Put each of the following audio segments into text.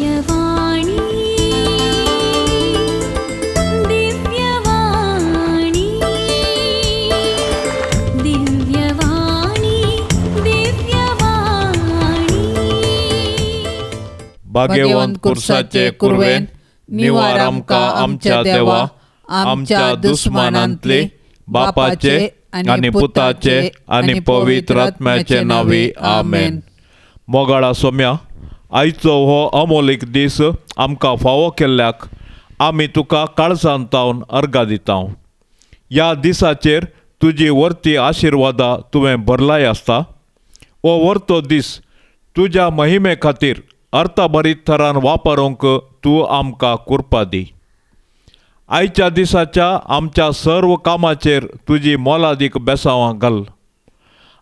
दिव्यवाणी, दिव्यवाणी, दिव्यवाणी, दिव्यवाणी. भाग्यवंत कुर्साचे कुरवेन निवार आमकां आमच्या देवा आमच्या दुस्मानांतले बापाचे आनी पुताचे आनी पवित्र आत्म्याचे नांवी आमेन. मोगाळा सोम्या, आयचो हो अमोलीक दीस आमकां फावो केल्ल्याक आमी तुका काळजान तावन अर्गां दिता. ह्या दिसाचेर तुजी वर्ती आशिर्वादां तुवें भरलाय आसता. हो वर्तो दीस तुज्या महिमे खातीर अर्थभरीत थरान वापरूंक तूं आमकां कुरपा दी. आयच्या दिसाच्या आमच्या सर्व कामाचेर तुजी मोलादीक बेसांवां घाल.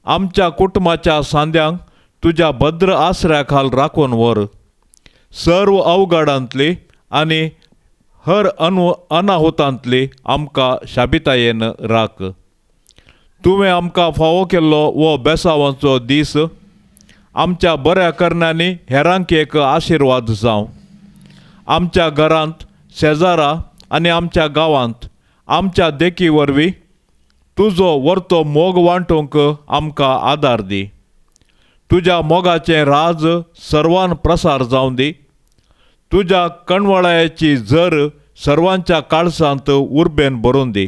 आमच्या कुटुंबाच्या सांद्यांक तुज्या भद्र आसऱ्या खाल राखून व्हर. सर्व अवघडांतली आनी हर अनाहुतांतली आमकां शाबितायेन राख. तुवें आमकां फावो केल्लो हो बेसावांचो दीस आमच्या बऱ्या करण्यांनी हेरांक एक आशिर्वाद जावं. आमच्या घरांत, शेजारा आनी आमच्या गांवांत आमच्या देखी वरवीं तुजो वर्तो मोग वांटूंक आमकां आदार दी. तुज्या मोगाचें राज सर्वान प्रसार जावं दी. तुज्या कणवळायेची झर सर्वांच्या काळसांत उर्बेन भरून दी.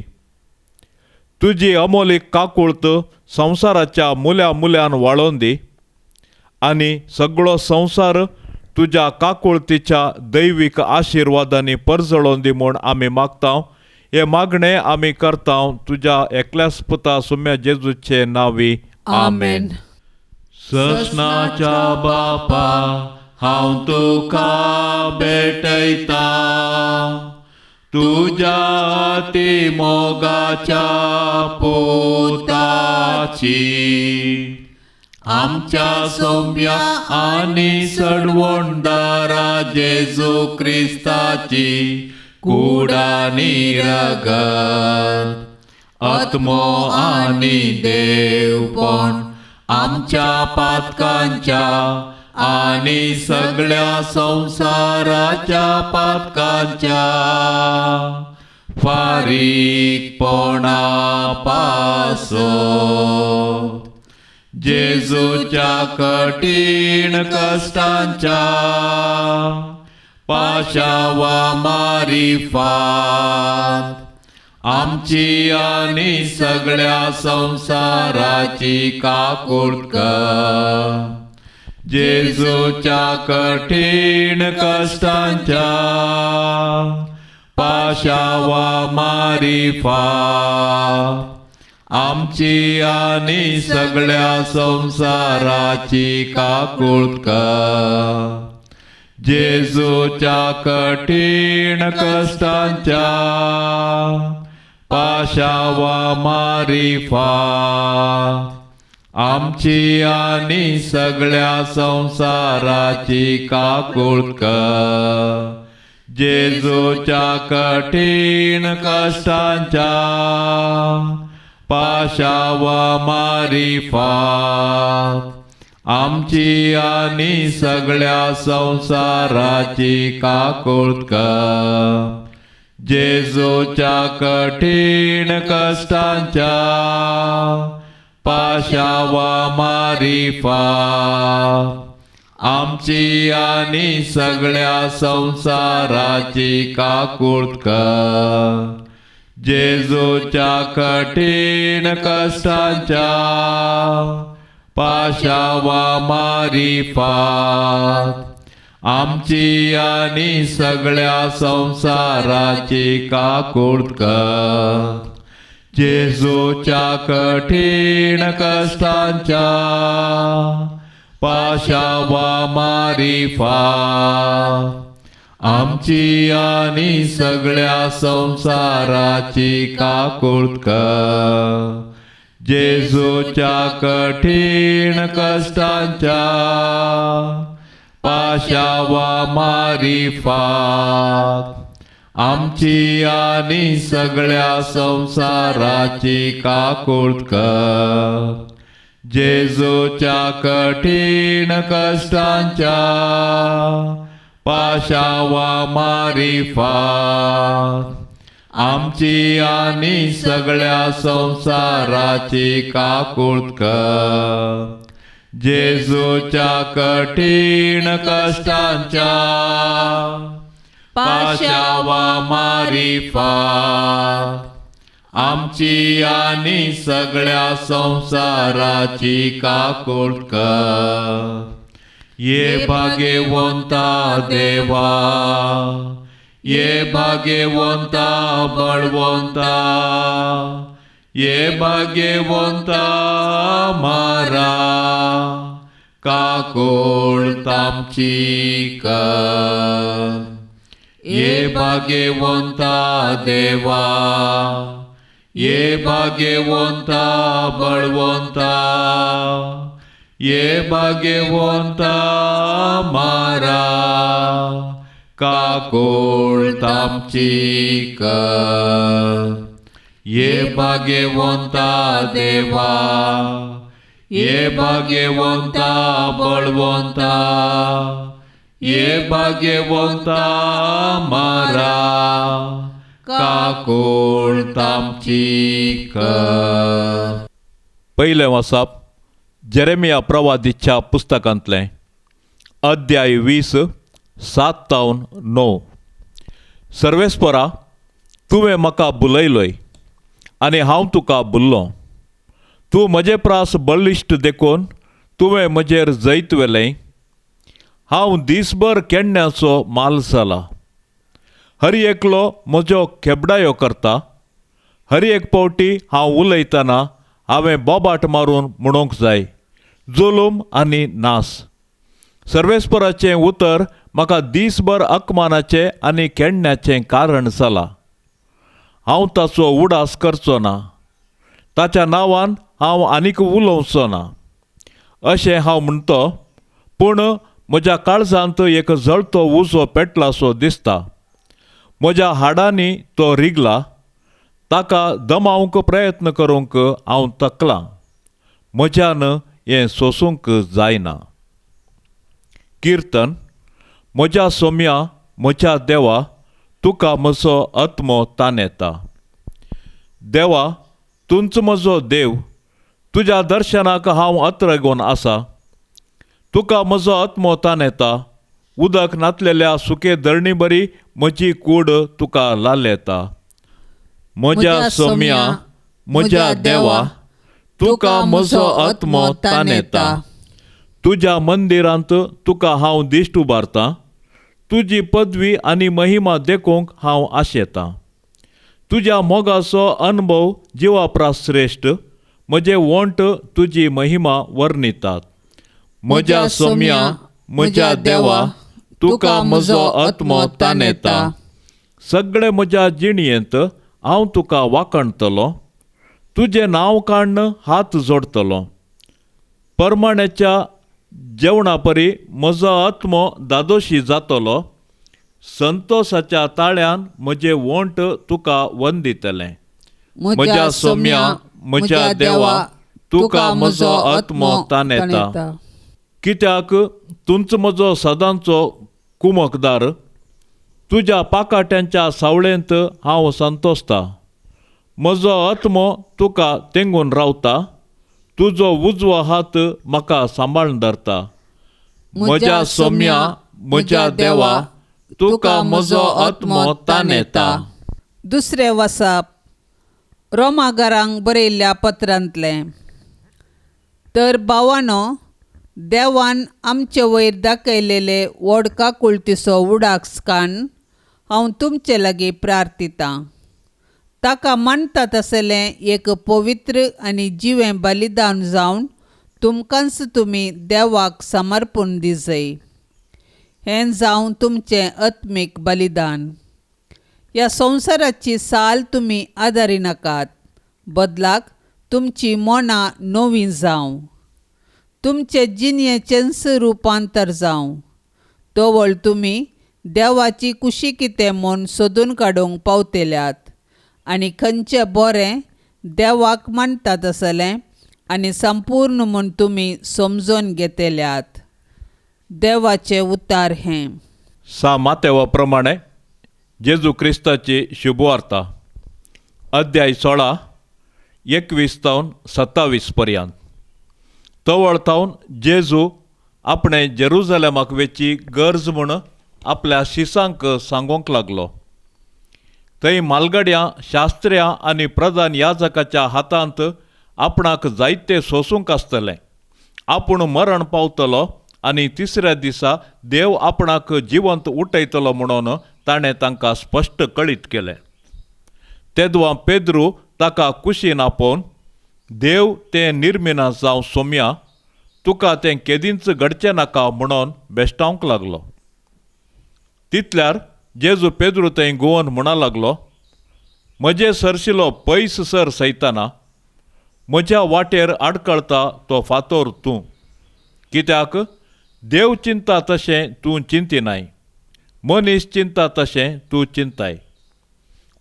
तुजी अमोलीक काकूळत संवसाराच्या मुल्या मुल्यान वाळोवन दी आनी सगळो संवसार तुज्या काकुळतीच्या दैवीक आशिर्वादांनी परजळोवन दी म्हूण आमी मागता. हे मागणें आमी करता तुज्या एकल्याच पुता सुम्या जेजूचे नांवी, आमेन. ससनाच्या बापा, हांव तुका भेटयता तुज्या ती मोगाच्या पुताची, आमच्या सौम्या आनी सडवणदारा जेजू क्रिस्ताची कुडानी रगत, आत्मो आनी देवपण आमच्या पातकांच्या आनी सगळ्या संवसाराच्या पातकांच्या फारीकपणा पासत, जेजूच्या कठीण कश्टांच्या पाशावा मारिफात आमची आनी सगळ्या संवसाराची काकूळ कर. जेजूच्या कठीण कश्टांच्या पाशावा मारिफात आमची आनी सगळ्या संवसाराची काकूळ कर. जेजूच्या कठीण कश्टांच्या पाशावा मारिफात आमची आनी सगळ्या संवसाराची काकूळ कर. जेजूच्या कठीण कश्टांच्या पाशावा मारिफात आमची आनी सगळ्या संवसाराची काकूळ कर. जेजूच्या कठीण कश्टांच्या पाशावा मारिफात आमची आनी सगळ्या संवसाराची काकूळ कर. जेजूच्या कठीण कश्टांच्या पाशावा मारिफात आमची आनी सगळ्या संवसाराची काकूळ कर. जेजूच्या कठीण कश्टांच्या पाशावा मारिफात आमची आनी सगळ्या संवसाराची काकूळ कर. जेजूच्या कठीण कश्टांच्या पाशावा मारिफात आमची आनी सगळ्या संवसाराची काकूळ कर. जेजूच्या कठीण कश्टांच्या पाशावा मारिफात आमची आनी सगळ्या संवसाराची काकूळ कर. जेजूच्या कठीण कश्टांच्या पाशावा मारिफात आमची आनी सगळ्या संवसाराची काकूळ कर. ये भाग्यवंता देवा, ये भाग्यवंता बळवंता, ये भाग्यवंता मारा काकूळ आमची कर. ये भाग्यवंता देवा, ये भाग्यवंता बळवंता, ये भाग्यवंता मारा काकूळ आमची कर. ये भाग्यवंता देवा, ये भाग्यवंता बळवंता, ये भाग्यवंता मारा काकूळ आमची कर. पयलें वाचप जेरेमिया प्रवादीच्या पुस्तकांतलें, अध्याय 20, 7-9. सर्वेस्परा, तुवें म्हाका बुलयलोय आनी हांव तुका बुल्लो. तूं म्हजे प्रास बळिश्ट देखून तुवें म्हजेर जैत व्हेलें. हांव दीसभर केण्ण्याचो माल जाला. हर एकलो म्हजो खेबडायो करता. हर एक पावटी हांव उलयतना हांवें बोबाट मारून म्हणूंक जाय, जुलूम आनी नास. सर्वेस्पराचें उतर म्हाका दीसभर अकमानाचें आनी केण्ण्याचें कारण जालां. हांव ताचो उडास करचो ना, ताच्या नांवान हांव आनीक उलोवचो ना अशें हांव म्हणतो. पूण म्हज्या काळजांत एक जळतो उजो पेटलासो दिसता. म्हज्या हाडांनी तो रिगला. ताका दमावंक प्रयत्न करूंक हांव थकलां. म्हज्यान हें सोसूंक जायना. किर्तन. म्हज्या सोम्या, म्हज्या देवा, तुका म्हजो आत्मो तानेता. देवा, तूंच म्हजो देव, तुज्या दर्शनाक हांव अत्रगोन आसा. तुका म्हजो आत्मो तानेता. उदक नातलेल्या सुके धरणी बरी म्हजी कूड तुका लालेता. म्हज्या सोम्या, म्हज्या देवा, तुका म्हजो आत्मो तानेता. तुज्या मंदिरांत तुका हांव दिश्ट उबारतां. तुजी पदवी आनी महिमा देखूंक हांव आशेतां. तुज्या मोगाचो अनुभव जिवा प्रास श्रेश्ठ. म्हजे वोंट तुजी महिमा वर्णितात. म्हज्या सोम्या, म्हज्या देवा, तुका म्हजो आत्मो तानेता. सगळे म्हज्या जिणयेंत हांव तुका वाखणतलो. तुजें नांव काडून हात जोडतलो. परमाण्याच्या जेवणा परी म्हजो आत्मो दादोशी जातलो. संतोसाच्या ताळ्यान म्हजे वोंट तुका वंदितलें. म्हज्या सोम्या, म्हज्या देवा, तुका म्हजो आत्मो तानेता. कित्याक तूंच म्हजो सदांचो कुमकदार. तुज्या पाकाट्यांच्या सावळेंत हांव संतोसता. म्हजो आत्मो तुका तेंगून रावता. तुजो उजवो हात म्हाका सांबाळून धरता. म्हज्या सोम्या, म्हज्या देवा, तुका म्हजो आत्मो तानेता. दुसरें वाचप रोमागारांक बरयल्ल्या पत्रांतलें. तर भावानो, देवान आमचे वयर दाखयलेले व्हड काकुळतीचो उडास काडून हांव तुमचे लागीं प्रार्थितां. ताका मानता तसलें एक पवित्र आनी जिवें बलिदान जावन तुमकांच तुमी देवाक समर्पण दिजय. हें जावन तुमचें आत्मीक बलिदान. ह्या संवसाराची साल तुमी आदारिनाकात, बदलाक तुमची मनां नवीं जावं, तुमचे जिणयेचेंच रुपांतर जावं. तवळ तुमी देवाची कुशी कितें म्हूण सोदून काडूंक पावतल्यात आनी खंयचें बरें देवाक मानता तसलें आनी संपूर्ण म्हूण तुमी समजून घेतल्यात. देवाचें उतार हें. सा मातेवा प्रमाणे जेजू क्रिस्ताची शुभवार्ता अध्याय 16 21 तावन 27 पर्यंत. तवळ तावन जेजू आपणे जेरुजलेमाक वेची गरज म्हूण आपल्या शिसांक सांगूंक लागलो. थंय मालगड्यां, शास्त्र्यां आनी प्रधान याजकाच्या हातांत आपणाक जायते सोसूंक आसतलें. आपूण मरण पावतलो आनी तिसऱ्या दिसा देव आपणाक जिवंत उठयतलो म्हणून ताणें तांकां स्पश्ट कळीत केलें. तेदवां पेद्रू ताका कुशीन आपोवन, देव तें निर्मिना जावं सोम्या, तुका तें केदींच घडचें नाका म्हणून बेश्टावंक लागलो. तितल्यार जेजू पेद्रू थंय गोवन म्हणा लागलो, म्हजे सरशिलो पयस सर सैताना, म्हज्या वाटेर आडकळता तो फातोर तूं, कित्याक देव चिंता तशें तूं चिंतिनाय, मनीस चिंता तशें तूं चिंताय.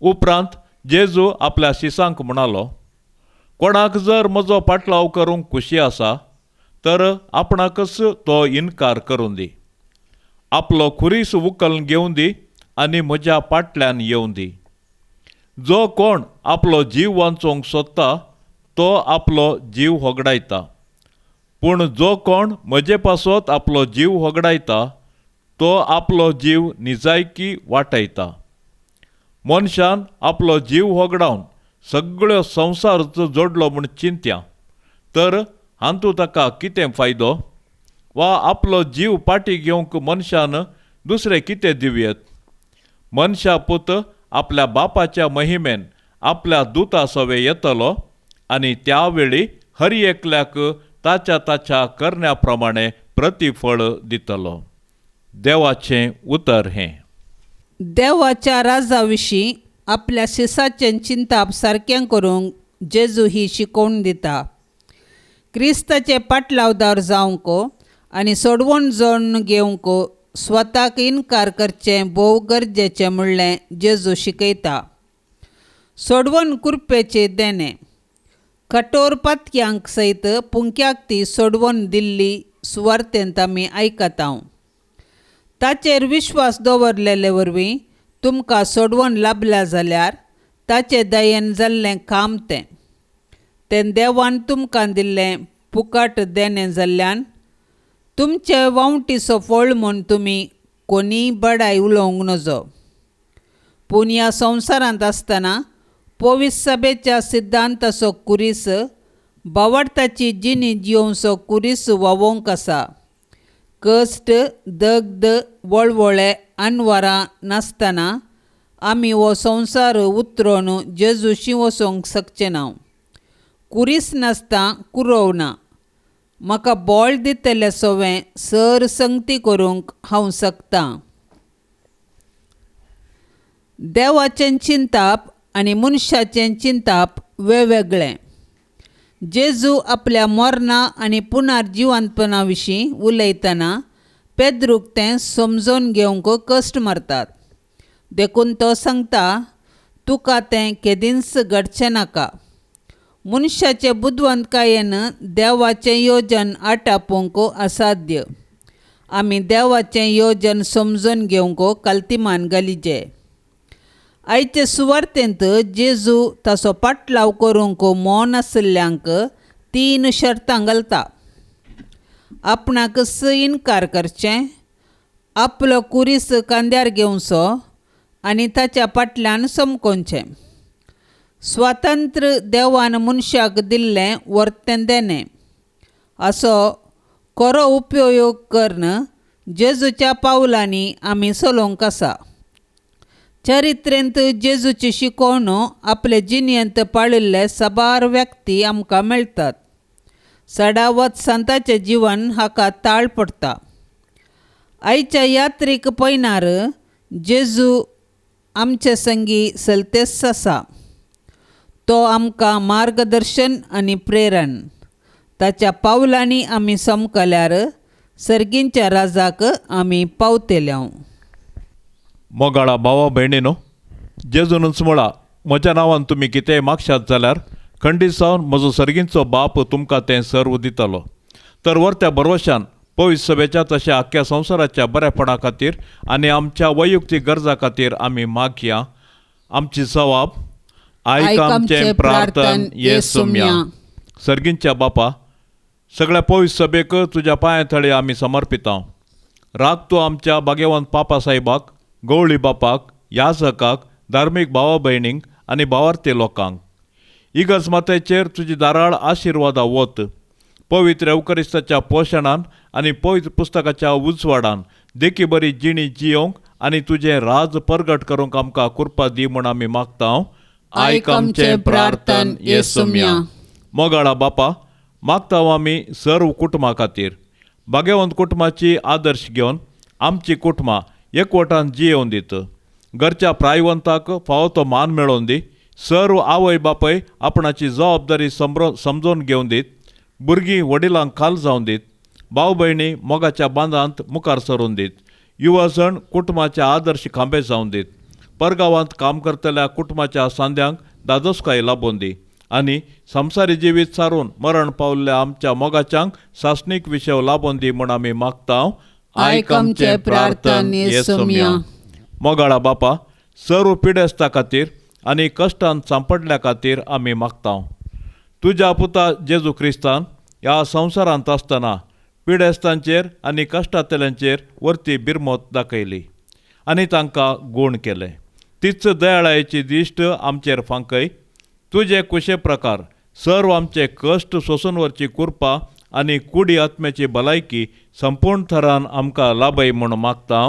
उपरांत जेजू आपल्या शिसांक म्हणालो, कोणाक जर म्हजो पाटलाव करूंक खुशी आसा तर आपणाकच तो इनकार करूं दी, आपलो खुरीस उखल घेवन दी आनी म्हज्या पाटल्यान येवन दी. जो कोण आपलो जीव वांचोवंक सोदता तो आपलो जीव होगडायता, पूण जो कोण म्हजे पासत आपलो जीव होगडायता तो आपलो जीव निजायकी वाटयता. मनशान आपलो जीव होगडावन सगळ्यो संवसार जोडलो म्हूण चिंत्या तर हातूंत ताका कितें फायदो, वा आपलो जीव पाटी घेवंक मनशान दुसरें कितें दिवयेत? मनशा पूत आपल्या बापाच्या महिमेन आपल्या दुता सवे येतलो आनी त्या वेळी हर एकल्याक ताच्या ताच्या करण्या प्रमाणे प्रतिफळ दितलो. देवाचें उतर हें. देवाच्या राजा विशीं आपल्या शिसाचें चिंताप सारकें करूंक जेजू ही शिकोवण दिता. क्रिस्ताचे पाटलावदार जावंक आनी सोडवण जोडून घेवंक स्वताक इनकार करचें भोव गरजेचें म्हणलें जेजू शिकयता. सोडवण कुरपेचें देणें कठोर पातक्यांक सयत पुंक्याक ती सोडवण दिल्ली सुवार्तेंत आमी आयकता. ताचेर विश्वास दवरलेले वरवीं तुमकां सोडवण लाभल्या जाल्यार ताचे दयेन जाल्लें काम तें तें देवान तुमकां दिल्लें फुकट देणें जाल्ल्यान तुमचे वावटीचो फळ म्हूण तुमी कोणीय बडाय उलोवंक नजो. पूण ह्या संवसारांत आसतना पवित्र सभेच्या सिद्धांताचो कुरीस बावडताची जिणी जियोवचो कुरीस वावोवंक आसा. कश्ट, दग्ध, वळवळे, अनवरां नासतना आमी हो संवसार उतरोवन जेजूशी वचोंक शकचे ना. कुरीस नासता कुरोव ना. म्हाका बळ दितले सवें सर संगती करूंक हांव शकतां. देवाचें चिंताप आनी मनशाचें चिंताप वेगवेगळें. जेजू आपल्या मरणा आनी पुनर्जिवंतपणा विशीं उलयतना पेद्रूक तें समजून घेवंक कश्ट मारतात. देखून तो सांगता, तुका तें केदींच घडचें नाका. मनशाचे बुदवंतकायेन देवाचें योजन आटापूंक असाध्य. आमी देवाचें योजन समजून घेवंक कल्तिमान घालिजे. आयचे सुवार्तेंत जेजू ताचो पाटलाव करूंक मौन आशिल्ल्यांक 3 शर्तां घालता. आपणाकच इनकार करचें, आपलो कुरीस कांद्यार घेवचो आनी ताच्या फाटल्यान समकोवचें. स्वातंत्र्य देवान मनशाक दिल्लें वर्तें देणें असो खरो उपयोग करून जेजूच्या पावलांनी आमी चलोवंक आसा. चरित्रेंत जेजूची शिकोवण आपले जिणेंत पाळिल्ले साबार व्यक्ती आमकां मेळटात. सडावत संताचें जिवन हाका ताळ पडटा. आयच्या यात्रीक पयनार जेजू आमचे संगी सलतेच आसा. तो आमकां मार्गदर्शन आनी प्रेरण. ताच्या पावलांनी आमी समकल्यार सर्गींच्या राजाक आमी पावतले. मोगाळा भावा भयणीनो, जेजूनच म्हळा, म्हज्या नांवान तुमी कितेंय मागशात जाल्यार खंडीत जावन म्हजो सर्गींचो बाप तुमकां तें सर्व दितलो. तर वर्त्या भरवशान पवित्र सभेच्या तशें आख्ख्या संवसाराच्या बरेपणा खातीर आनी आमच्या वैयक्तीक गरजा खातीर आमी मागया. आमची जवाब आयक आमचें प्रार्थन येसुम्या. सर्गींच्या बापा, सगळ्या पवित्र सभेक तुज्या पांया थळी आमी समर्पितां. राग तूं आमच्या भाग्यवंत पापा साहेबाक, गवळी बापाक, याजकाक, धार्मीक भावा भयणींक आनी भावार्थी लोकांक. इगर्ज मातेचेर तुजी दाराळ आशिर्वादा वत. पवित्र एवकरिस्ताच्या पोशणान आनी पवित्र पुस्तकाच्या उजवाडान देखी बरी जिणी जियोंक आनी तुजें राज परगट करूंक आमकां कृपा दी म्हूण आमी मागता. आयक आमचें प्रार्थन येसुम्या. मोगाळा बापा, मागता आमी सर्व कुटुंबा खातीर. भाग्यवंत कुटुंबाची आदर्श घेवन आमची कुटुंबां एकवटान जियोवन दित. घरच्या प्रायवंताक फावो तो मान मेळोवन दी. सर्व आवय बापय आपणाची जबाबदारी समजून घेवन दीत. भुरगीं वडिलांक खाल जावन दीत. भाव भयणी मोगाच्या बांदांत मुखार सरून दीत. युवाजण कुटुंबाचे आदर्श खांबे जावन दीत. परगांवांत काम करतल्या कुटुंबाच्या सांद्यांक दादोसकाय लाबोवन दी आनी संवसारी जिवीत सारून मरण पावल्ल्या आमच्या मोगाच्यांक सासणीक विशय लाबोवन दी म्हूण आमी मागता. आयक आमचें प्रार्थन येसुम्या. मोगाळा बापा, सर्व पिडेस्ता खातीर आनी कश्टान सांपडल्या खातीर आमी मागता. तुज्या पुता जेजू क्रिस्तान ह्या संवसारांत आसतना पिडेस्तांचेर आनी कश्टांतल्यांचेर वरती बिरमत दाखयली आनी तांकां गूण केले. तीच दयाळायेची दिश्ट आमचेर फांकय. तुजे कुशे प्रकार सर्व आमचे कश्ट सोसून व्हरची कृपा आनी कुडी आत्म्याची भलायकी संपूर्ण थरान आमकां लाभय म्हूण मागता.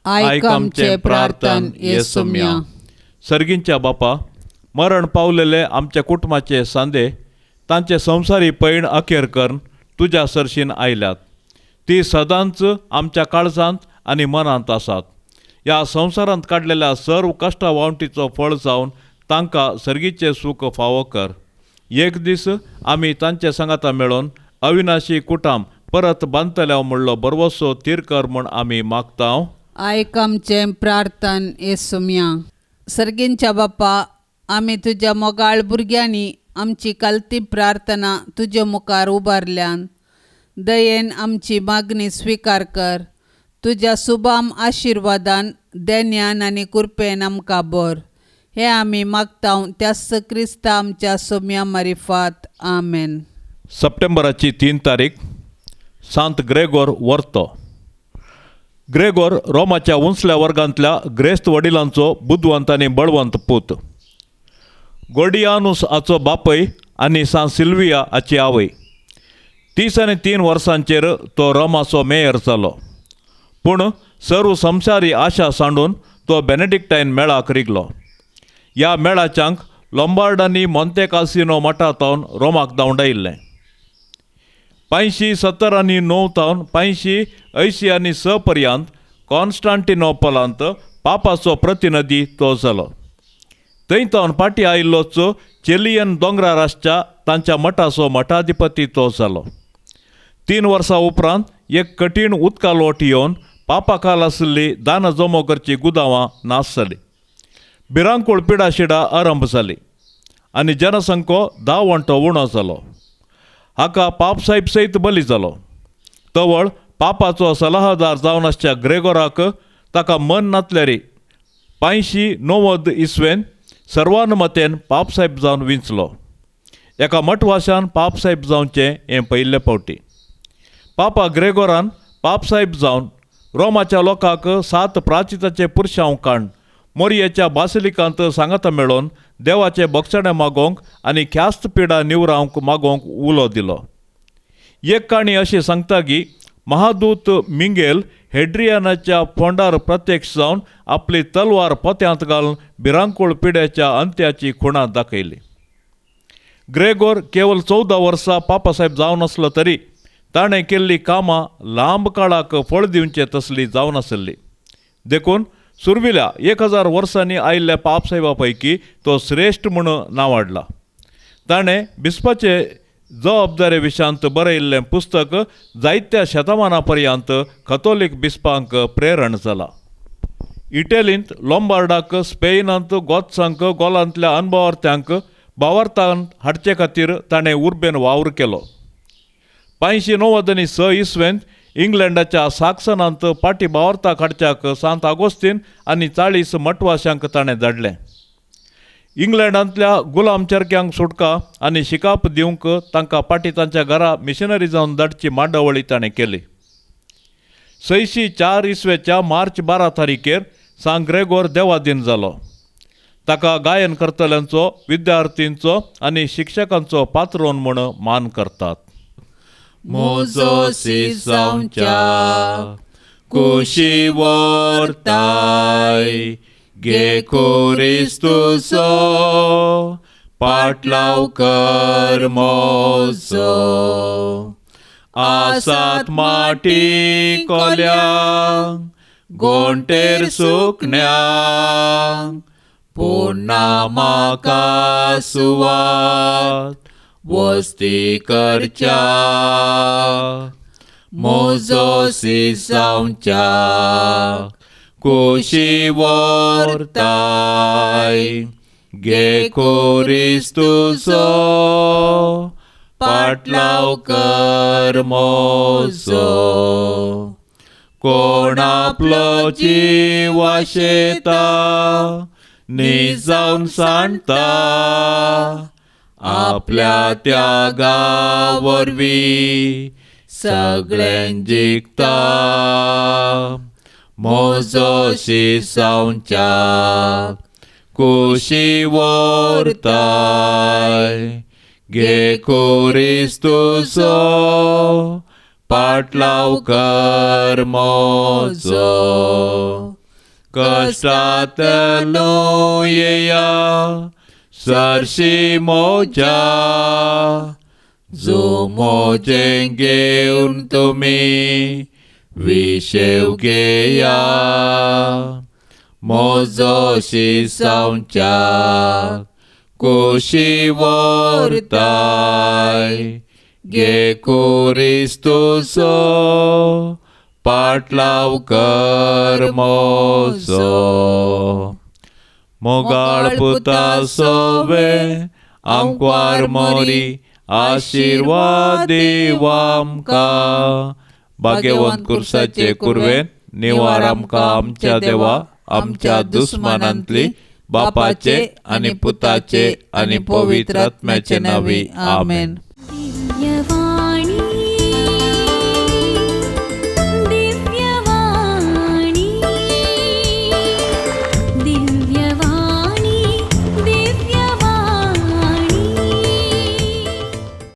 आयक आमचें प्रार्थन येसुम्या. सर्गींच्या बापा, मरण पावलेले आमच्या कुटुंबाचे सांदे तांचे संवसारी पैण अखेर करून तुज्या सरशीन आयल्यात. ती सदांच आमच्या काळजांत आनी मनांत आसात. ह्या संवसारांत काडलेल्या सर्व कश्टा वावटीचो फळ जावन तांकां सर्गीचें सूख फावो कर. एक दीस आमी तांचे सांगाता मेळोवन अविनाशी कुटाम परत बांदतल्या म्हणलो बरवसो तीर कर म्हूण आमी मागता. आयक आमचें प्रार्थन येसुम्या. सर्गींच्या बापा, आमी तुज्या मोगाळ भुरग्यांनी आमची कालती प्रार्थना तुजे मुखार उबारल्यान. दयेन आमची मागणी स्विकार कर. तुज्या सुबाम आशिर्वादान देन्यान आनी कृपेन आमकां बर. हे आमी मागता त्याच क्रिस्ता आमच्या सोम्या मारिफात. आमेन. सप्टेंबराची 3 तारीख, सांत ग्रेगोर वर्तो. ग्रेगोर रोमाच्या उंचल्या वर्गांतल्या ग्रेस्त वडिलांचो बुदवंत आनी बळवंत पूत. गोडियानुस हाचो बापय आनी सांत सिल्विया हाची आवय. 33 वर्सांचेर तो रोमाचो मेयर जालो. पूण सर्व संवसारी आशा सांडून तो बेनेडिक्टायन मेळाक रिगलो. ह्या मेळाच्यांक लोंबार्डांनी मोंते कासिनो मठांत रोमाक धांवडायिल्लें. 579 तावन 586 पर्यंत कॉन्स्टांटिनोपलांत पापाचो प्रतिनिधी तो जालो. थंय तावन फाटीं आयिल्लोच चेलियन दोंगरार आसच्या तांच्या मठाचो मठाधिपती तो जालो. 3 वर्सां उपरांत एक कठीण उदका लोट येवन पापाखाल आशिल्ली दान जमो करची गुदांवां नाश जाली. भिरांकूळ पिडाशिडा आरंभ जाली आनी जनसंखो 10 वांटो उणो जालो. हाका पापसाहेब सयत बली जालो. तवळ पापाचो सलाहदार जावन आसच्या ग्रेगोराक ताका मन नातल्यारी 590 इसवेन सर्वानुमतेन पापसाहेब जावन विंचलो. एका मठवाशान पापसाहेब जावचें हें पयले फावटी. पापा ग्रेगोरान पापसाहेब जावन रोमाच्या लोकांक 7 प्राचिताचे पुरशांव काण मोरयेच्या बासिलिकांत सांगाता मेळोवन देवाचे बक्षणे मागोवंक आनी ख्यास्त पिडा निवरावंक मागोवंक उलो दिलो. एक काणी अशी सांगता की महादूत मिंगेल हेड्रियानाच्या फोंडार प्रत्यक्ष जावन आपली तलवार पोत्यांत घालून भिरांकूळ पिड्याच्या अंत्याची खुणा दाखयली. ग्रेगोर केवल 14 वर्सां पापासाहेब जावन आसलो तरी ताणें केल्ली कामां लांब काळाक फळ दिवचे तसली जावन आसली. देखून सुरविल्या 1000 वर्सांनी आयिल्ल्या पापसाहेबा पैकी तो श्रेश्ठ म्हूण नांवाडला. ताणें बिस्पाचे जबाबदारे विशांत बरयिल्लें पुस्तक जायत्या शतमाना पर्यंत कथोलीक बिस्पांक प्रेरण जाला. इटलींत लोंबार्डाक, स्पेनांत गोत्सांक, गोलांतल्या अनभावार्थ्यांक भावार्थांत हाडचे खातीर ताणें उर्बेन वावर केलो. 596 इसवेंत इंग्लंडाच्या साक्सनांत पाटी बावर्ता काडच्याक सांत आगोस्तीन आनी 40 मठवाश्यांक ताणें धाडलें. इंग्लंडांतल्या गुलाम चरक्यांक सुटका आनी शिकाप दिवंक तांकां पाटी तांच्या घरा मिशनरी जावन धाडची मांडावळी ताणें केली. 604 इसवेच्या मार्च 12 तारखेर सांत ग्रेगोर देवादीन जालो. ताका गायन करतल्यांचो, विद्यार्थींचो आनी शिक्षकांचो पात्रोन म्हूण मान करतात. मोजो सिसांच्या कुशी व्हरताय गे क्रिस्तूचो पाटलाव कर मोजो. आसात माटी कोल्यांक गोंटेर सुकण्यांक पूण ना म्हाका सुवात वस्ती करच्या. मोजो सिसांच्या कुशी व्हरताय गे क्रिस्तूचो पाटलाव कर मोजो. कोण आपलो जीव आशेता निजावन सांडता आपल्या त्यागा वरवीं सगळें जिखता. मोजो सिसांच्या कुशी व्हरताय गे क्रिस्तूचो पाटलाव कर मोजो. कश्टांतलो येया सरशी मोजा जो मोजें घेवन तुमी विशेव घेया. मोजो सिसांच्या कुशी व्हरताय गे क्रिस्तूचो पाटलाव कर मोजो. मोगाळ पुता सोवे आंकवार मोरी आशिर्वाद दीव आमकां. भाग्यवंत कुर्साचे कुर्वेन निवार आमकां आमच्या देवा आमच्या दुस्मानांतली बापाचे आनी पुताचे आनी पवित्र आत्म्याचे नांवी. आमेन. दिव्यवाणी.